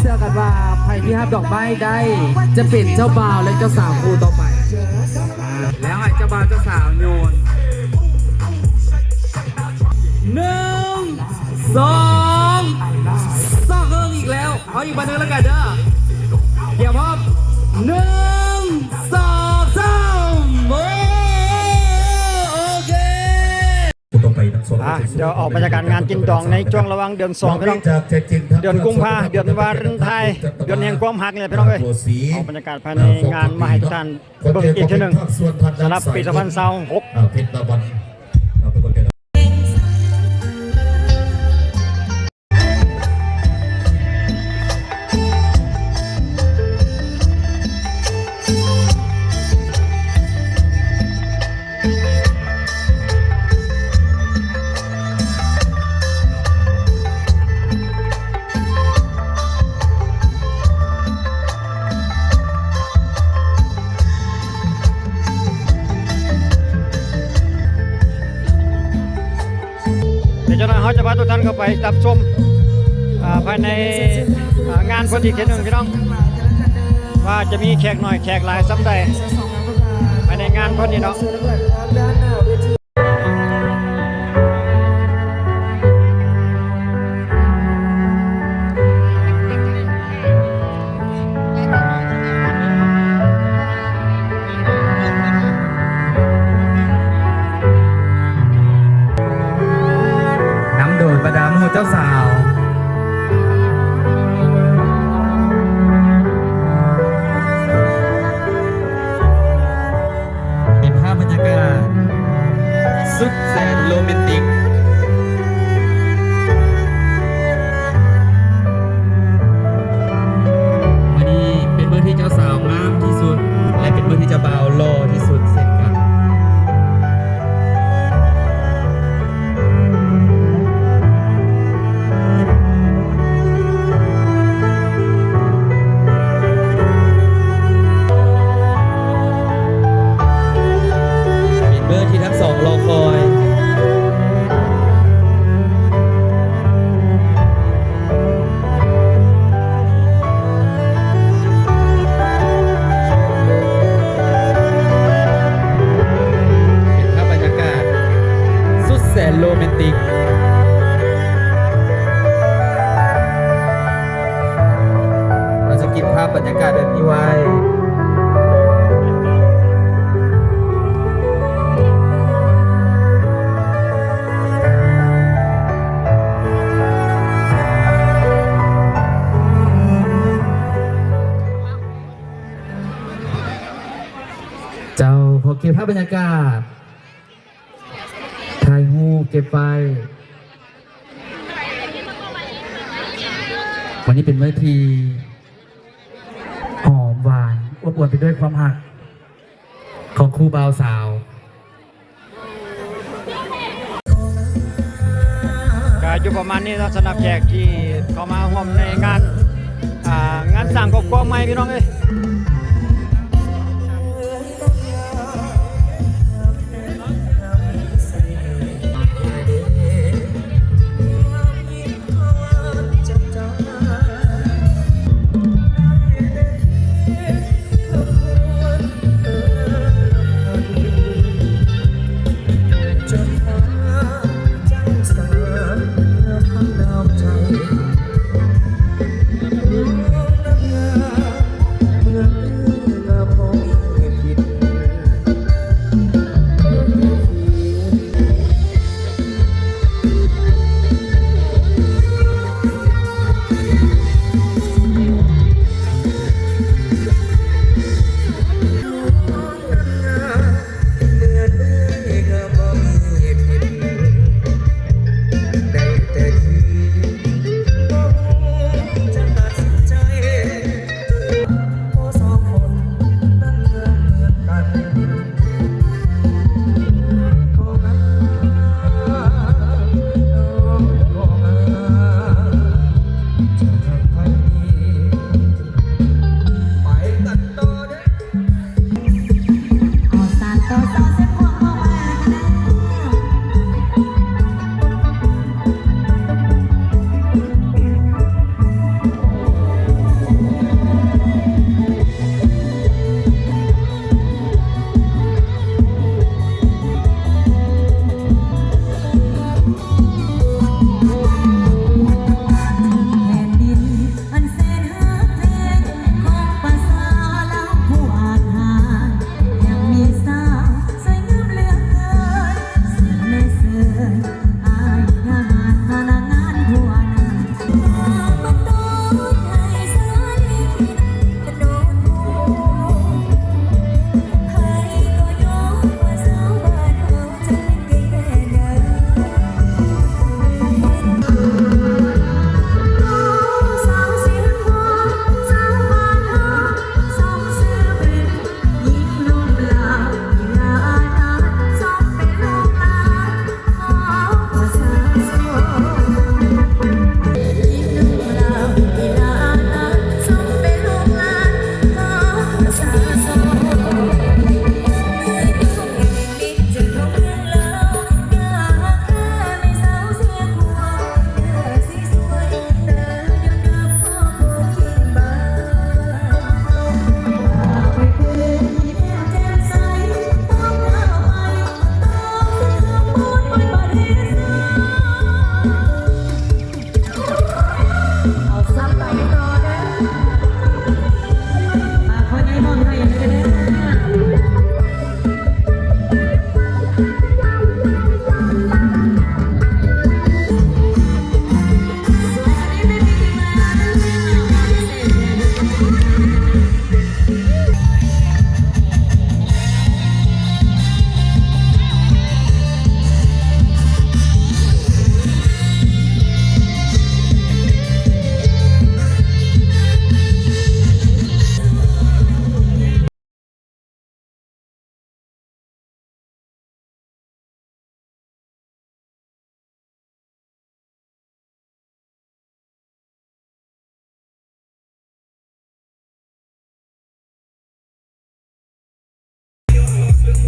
ເຊື່ອກັນວ່າໃຜທີ່ຮັບດອກໄມ້ໄດ້ ຈະເປັນເຈົ້າບ່າວ ແລະ ເຈົ້າສາວຄູ່ຕໍ່ໄປ. ແລ້ວໃຫ້ເຈົ້າບ່າວເຈົ້າສາວໂຍນ. ໜຶ່ງ ສອງ ສອງ ເຮີ້ຍ ອີກແລ້ວ. ເອົາອີກບາດໜຶ່ງແລ້ວກັນເດີ. ກຽມພ້ອມ ໜຶ່ງ ສອງ ສາມ ໂອ້ ໂອເຄ. ອ່ະ ດຽວອອກບັນຍາກາດງານກິນດອງໃນຊ່ວງລະຫວ່າງເດືອນສອງ ພີ່ນ້ອງ ເດືອນກຸມພາ ເດືອນວາເລນທາຍ ເດືອນແຫ່ງຄວາມຮັກນີ້ແຫຼະ ພີ່ນ້ອງເອີຍ. ອອກບັນຍາກາດພາຍໃນງານມາໃຫ້ທຸກທ່ານເບິ່ງອີກເທື່ອໜຶ່ງ ສຳລັບປີສອງພັນຊາວຫົກ. ດຽວຈັກໜ່ອຍເຮົາຈະພາທຸກທ່ານເຂົ້າໄປຮັບຊົມ ອ່າ ພາຍໃນ ອ່າ ງານເພິ່ນອີກເທື່ອໜຶ່ງ ພີ່ນ້ອງ ວ່າຈະມີແຂກໜ້ອຍແຂກຫຼາຍສ່ຳໃດ ພາຍໃນງານເພິ່ນນີ້ເນາະ. ນຳໂດຍບັນດາໝູ່ເຈົ້າສາວ. ເປັນພາບບັນຍາກາດສຸດແສນໂຣແມນຕິກ. ມື້ນີ້ເປັນມື້ທີ່ເຈົ້າສາວງາມທີ່ສຸດ ແລະ ເປັນມື້ທີ່ເຈົ້າບ່າວຫຼໍ່ທີ່ສຸດເຊັ່ນກັນ. ເປັນມື້ທີ່ທັງສອງລໍຄອຍ. ເປັນພາບບັນຍາກາດສຸດແສນໂຣແມນຕິກ. ເຮົາຈະເກັບພາບບັນຍາກາດແບບນີ້ໄວ້. ເຈົ້າ ຂໍເກັບພາບບັນຍາກາດ ຖ່າຍຮູບເກັບໄວ້. ວັນນີ້ເປັນມື້ທີ່ຫອມຫວານ ອົບອວນໄປດ້ວຍຄວາມຮັກ ຂອງຄູ່ບ່າວສາວ. ກະຢູ່ປະມານນີ້ເນາະ ສຳລັບແຂກທີ່ເຂົ້າມາຮ່ວມໃນງານ ອ່າ ງານສ້າງຄອບຄົວໃໝ່ ພີ່ນ້ອງເອີຍ. ເ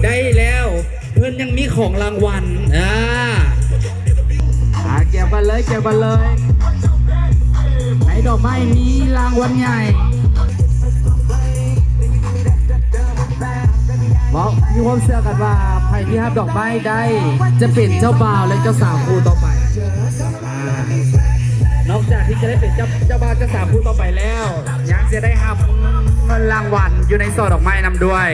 ໄດ້ແລ້ວ ເພິ່ນຍັງມີຂອງລາງວັນ ອ່າ ອ່າ ກຽມກັນເລີຍ ກຽມກັນເລີຍ ໃນດອກໄມ້ມີລາງວັນໃຫຍ່ ເວົ້າ ມີຄວາມເຊື່ອກັນວ່າ ໃຜທີ່ຮັບດອກໄມ້ໄດ້ ຈະເປັນເຈົ້າບ່າວ ແລະ ເຈົ້າສາວຄູ່ຕໍ່ໄປ. ອ່າ ນອກຈາກທີ່ຈະໄດ້ເປັນເຈົ້າ ເຈົ້າບ່າວເຈົ້າສາວຄູ່ຕໍ່ໄປແລ້ວ ຍັງຈະໄດ້ຮັບເງິນລາງວັນຢູ່ໃນຊ່ອດອກໄມ້ນຳດ້ວຍ.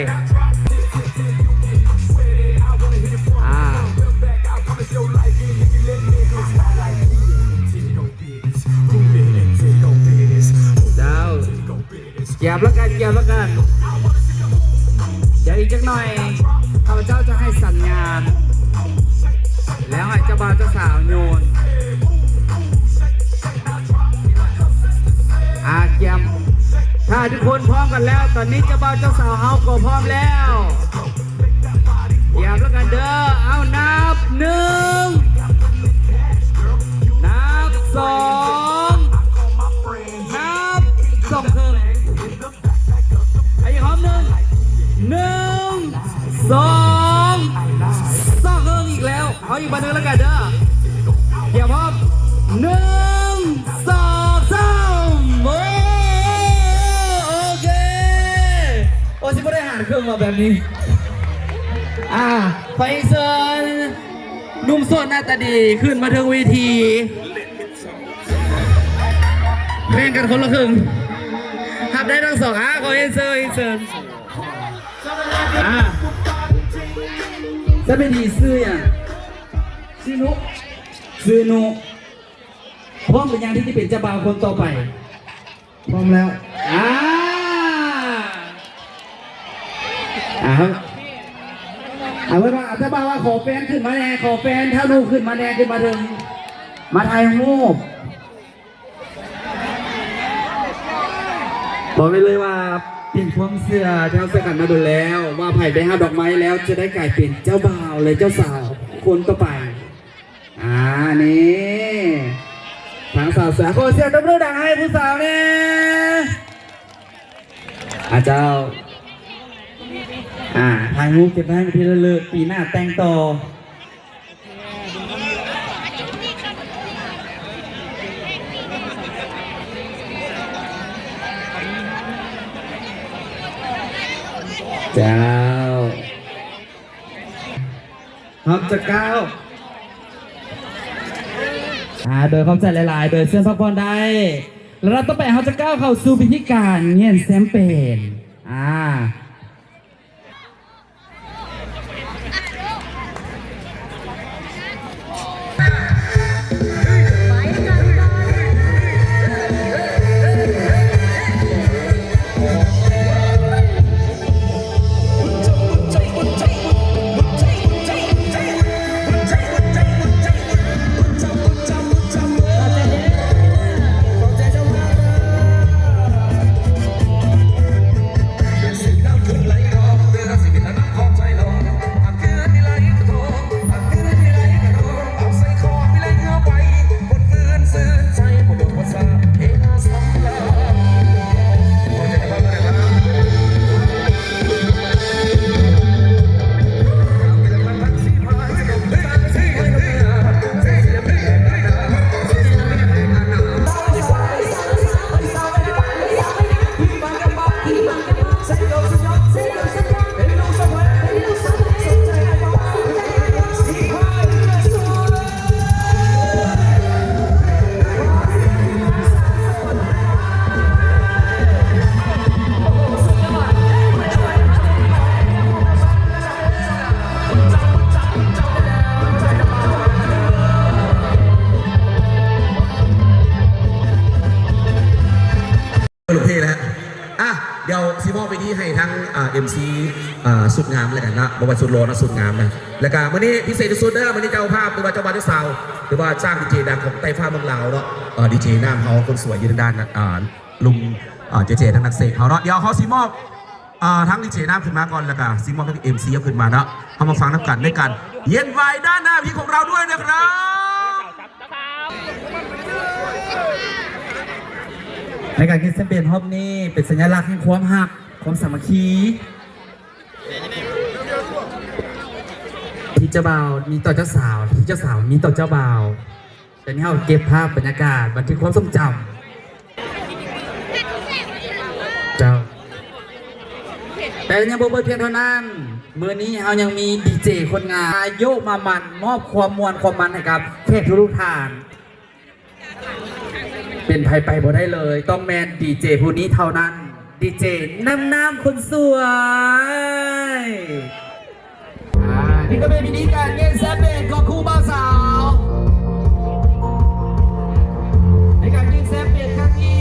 ອ່າ ເຈົ້າ. ກຽມແລ້ວກັນ ກຽມແລ້ວກັນ ດຽວອີກຈັກໜ່ອຍ ຂ້າພະເຈົ້າຈະໃຫ້ສັນຍານ ແລ້ວໃຫ້ເຈົ້າບ່າວເຈົ້າສາວໂຍນ ອ່າ ກຽມ ຖ້າທຸກຄົນພ້ອມກັນແລ້ວ ຕອນນີ້ເຈົ້າບ່າວເຈົ້າສາວເຮົາກໍພ້ອມແລ້ວ. ກຽມແລ້ວກັນເດີ ເອົາ ນັບໜຶ່ງ ນັບສອງ ນັບສອງເຄິ່ງ ໃຫ້ອີກຮອບໜຶ່ງ ໜຶ່ງ ສອງ ສອງເຄິ່ງອີກແລ້ວ ເອົາອີກບາດໜຶ່ງແລ້ວກັນເດີ ກຽມພ້ອມ ໜຶ່ງ ສອງ ສາມ ໂອ້ ໂອເຄ ໂອ້ ຊິບໍ່ໄດ້ຫານເຄິ່ງວ່າແບບນີ້ ອ່າ ຂໍເຊີນໜຸ່ມໂສດໜ້າຕາດີຂຶ້ນມາເທິງເວທີ ແບ່ງກັນຄົນລະເຄິ່ງ ຮັບໄດ້ທັງສອງ ອ່າ ຂໍເຊີນ ຂໍເຊີນ ອ່າ ສະເປັນດີຊື່ຫຍັງ? ຊື່ນຸ ຊື່ນຸ ພ້ອມຫຼືຍັງທີ່ຈະເປັນເຈົ້າບ່າວຄົນຕໍ່ໄປ? ພ້ອມແລ້ວ ອ່າ ອ່າ ເອົາເພິ່ນວ່າ ເຈົ້າບ່າວວ່າ ຂໍແຟນຂຶ້ນມາແດ່ ຂໍແຟນທ້າວນຸຂຶ້ນມາແດ່ ຂຶ້ນມາເທິງ ມາຖ່າຍຮູບ. ບອກໄວ້ເລີຍວ່າ ເປັນຄວາມເຊື່ອທີ່ເຮົາເຊື່ອກັນມາດົນແລ້ວ ວ່າໃຜໄດ້ຮັບດອກໄມ້ແລ້ວ ຈະໄດ້ກາຍເປັນເຈົ້າບ່າວ ແລະ ເຈົ້າສາວຄົນຕໍ່ໄປ. ອ່າ ນີ້ ທາງສາວສວຍ ຂໍສຽງຕົບມືດັງໃຫ້ຜູ້ສາວແດ່. ອາ ເຈົ້າ ອ່າ ຖ່າຍຮູບເກັບໄວ້ເປັນທີ່ລະລຶກ ປີໜ້າແຕ່ງຕໍ່. ເຈົ້າ ຮອບຈັກກ້າວ ອ່າ ໂດຍຂອບໃຈຫຼາຍໆ ໂດຍເຊີນພັກຜ່ອນໄດ້. ລຳດັບຕໍ່ໄປເຮົາຈະກ້າວເຂົ້າສູ່ພິທີການຫງຽນແຊມເປນ ອ່າ. ໂອເຄແລ້ວ ອ່ະ ດຽວຊິມອບເວທີໃຫ້ທາງ ອ່າ ເອັມຊີ ອ່າ ສຸດງາມແລ້ວກັນເນາະ ບໍ່ວ່າສຸດຫຼໍ່ເນາະ ສຸດງາມນະ. ແລ້ວກະມື້ນີ້ພິເສດທີ່ສຸດເດີ ມື້ນີ້ເຈົ້າພາບ ຫຼືວ່າເຈົ້າບ່າວເຈົ້າສາວ ຫຼືວ່າຈ້າງດີເຈດັງຂອງໃຕ້ຟ້າເມືອງລາວເນາະ ເອີ ດີເຈນ້ຳເຮົາຄົນສວຍຢູ່ທາງດ້ານ ອ່າ ລຸງ ອ່າ ເຈເຈ ທາງນັກເສກເຮົາເນາະ. ດຽວເຮົາຊິມອບ ອ່າ ທາງດີເຈນ້ຳຂຶ້ນມາກ່ອນ ແລ້ວກະຊິມອບທາງເອັມຊີເຮົາຂຶ້ນມາເນາະ. ເຮົາມາຟັງນຳກັນໃນການເຢັນວາຍດ້ານໜ້າເວທີຂອງລາວດ້ວຍນະຄັບ. ໃນການກິນແຊມເປນຮອບນີ້ ເປັນສັນຍາລັກແຫ່ງຄວາມຮັກ ຄວາມສາມັກຄີ. ເຈົ້າບ່າວມີຕໍ່ເຈົ້າສາວ ທີ່ເຈົ້າສາວມີຕໍ່ເຈົ້າບ່າວ. ຕອນນີ້ເຮົາເກັບພາບບັນຍາກາດ ບັນທຶກຄວາມຊົງຈຳ ເຈົ້າ. ແຕ່ຍັງບໍ່ເບິດພຽງເທົ່ານັ້ນ, ມື້ນີ້ເຮົາຍັງມີດີເຈຄົນງາມ ມາໂຍກມາໝັ່ນ ມອບຄວາມມ່ວນຄວາມມັນໃຫ້ກັບແຂກທຸກໆທ່ານ. ເປັນໃຜໄປບໍ່ໄດ້ເລີຍ, ຕ້ອງແມ່ນດີເຈຜູ້ນີ້ເທົ່ານັ້ນ, ດີເຈນ້ຳໆຄົນສວຍ. ອ່າ ນີ້ກໍເປັນພິທີການເຢັນແຊມເປນຂອງຄູ່ບ່າວສາວ.